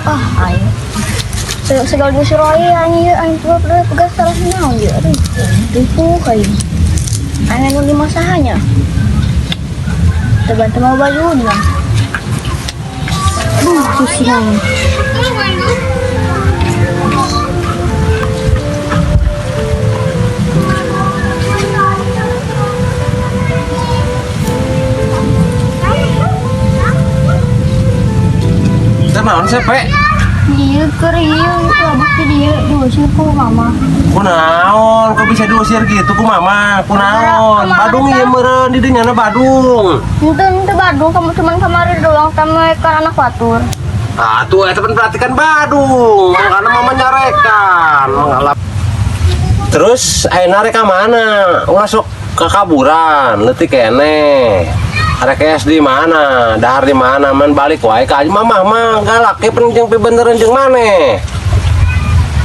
Ah, aing. Segala diusir wae aing ieu, aing tuh pegas salah naon ieu. Aduh, tipu aing. Aing anu di masahanya. Teu bantu mau baju dia. Aduh, susah. Teh naon sih, Pe? Iya, keur ieu labuk di dieu diusir ku mama. Kunaon, kok bisa diusir gitu ku mama? Kunaon? Kemarin Badung ieu meureun di dinya na Badung. Henteu, henteu Badung, kamu cuman kamari doang sama kan anak batur. Ah, tuh eta pan berarti kan Badung. Karena mama nyarekan. Mengalap. Terus ayeuna rek ka mana? Ulah sok kekaburan, leutik keneh. Arek SD mana? Dahar di mana? Man balik wae ka mamah mah galak ke jeung pibenereun jeung maneh.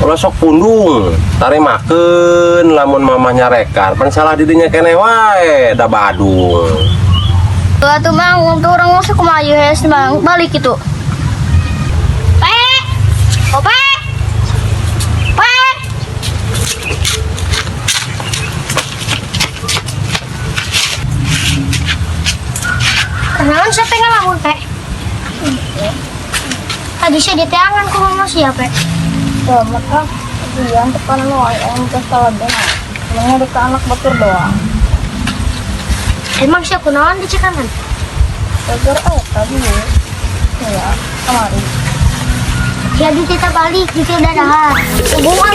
Ulah sok pundung, tarimakeun lamun mamah nyarekan. Pan salah didinya keneh wae, da Badung. Tuh mang, tuh orang ngusuk kumaha ieu hes mang balik gitu. Pe. Ope. Pe. Kenalan siapa yang ngelamun, Pe? Tadi saya diteangan ku mama siapa? Ya, maka iya tekanan wae aing teh salah benar. Emangnya deka anak batur doang. Emang siapa kunaon dicekanan? Gagar tadi ya kemari. Ya kita balik, kita udah dahar. Hubungan.